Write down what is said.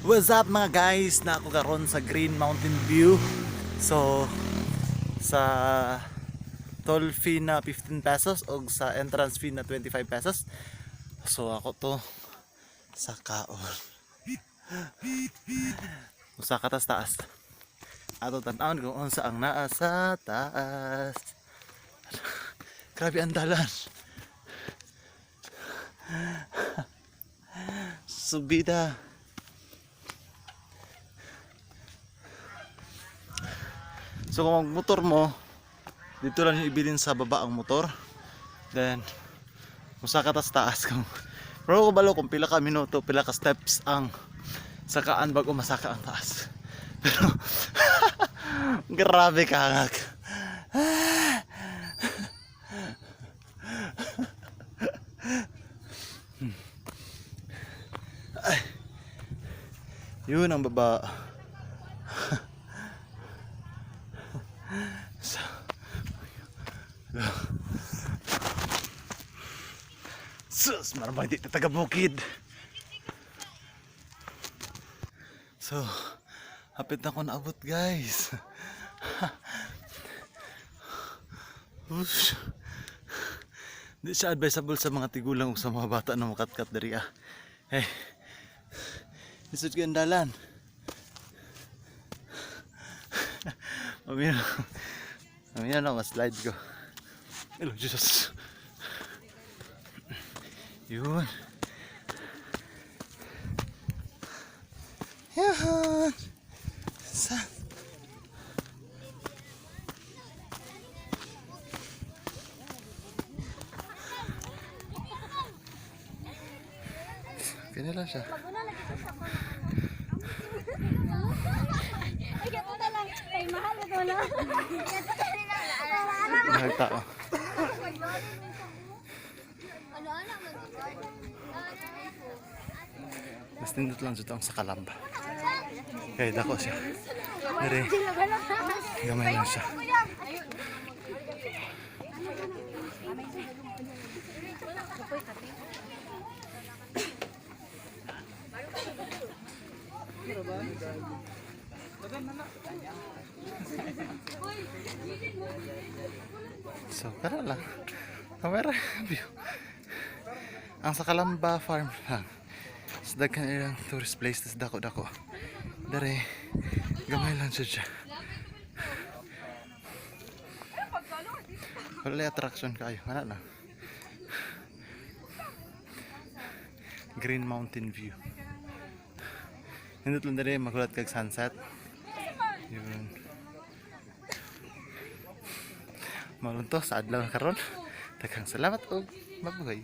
What's up, mga guys? Na ako karon sa Green Mountain View. So sa toll fee na 15 pesos o sa entrance fee na 25 pesos. So ako to sa kaon. Usa ka tas taas. Ato tan-awon kung unsa ang naa sa taas. Grabe ang dalan. Subida. So kung motor mo, dito lang yung ibilin sa baba ang motor. Then, musa ka tas taas kung pero ko balo kung pila ka minuto, pila ka steps ang sakaan bago masaka ang taas. Pero grabe kangak. Ay. Yun ang baba. So, sus, maramang di taga bukid. So, hapit na ko naabot, guys. Ush. Di siya advisable sa mga tigulang o sa mga bata na makatkat diri ah. Eh, lisod kaayo ang dalan. Mamina. Mamina na, mas-slide ko. Hello, Jesus. Yun. Yun. Sa. Ganyan lang siya. Ay, ganito na lang. Ay, mahal ito na. Nagtao. Ano, ano, Mas nindot lang dito ang sa Kalamba. Kaya dako siya. Dire, gamay lang siya. So, tara lang. Camera view. Ang sa Kalamba Farm lang. Sa daghan ilang tourist places dako-dako. Dere, gamay lang siya siya. Wala attraction kayo. Wala lang. Green Mountain View. Nindot lang dere magulat kag sunset. Yun. Malunto sa adlaw karon. Daghang salamat og mabuhay.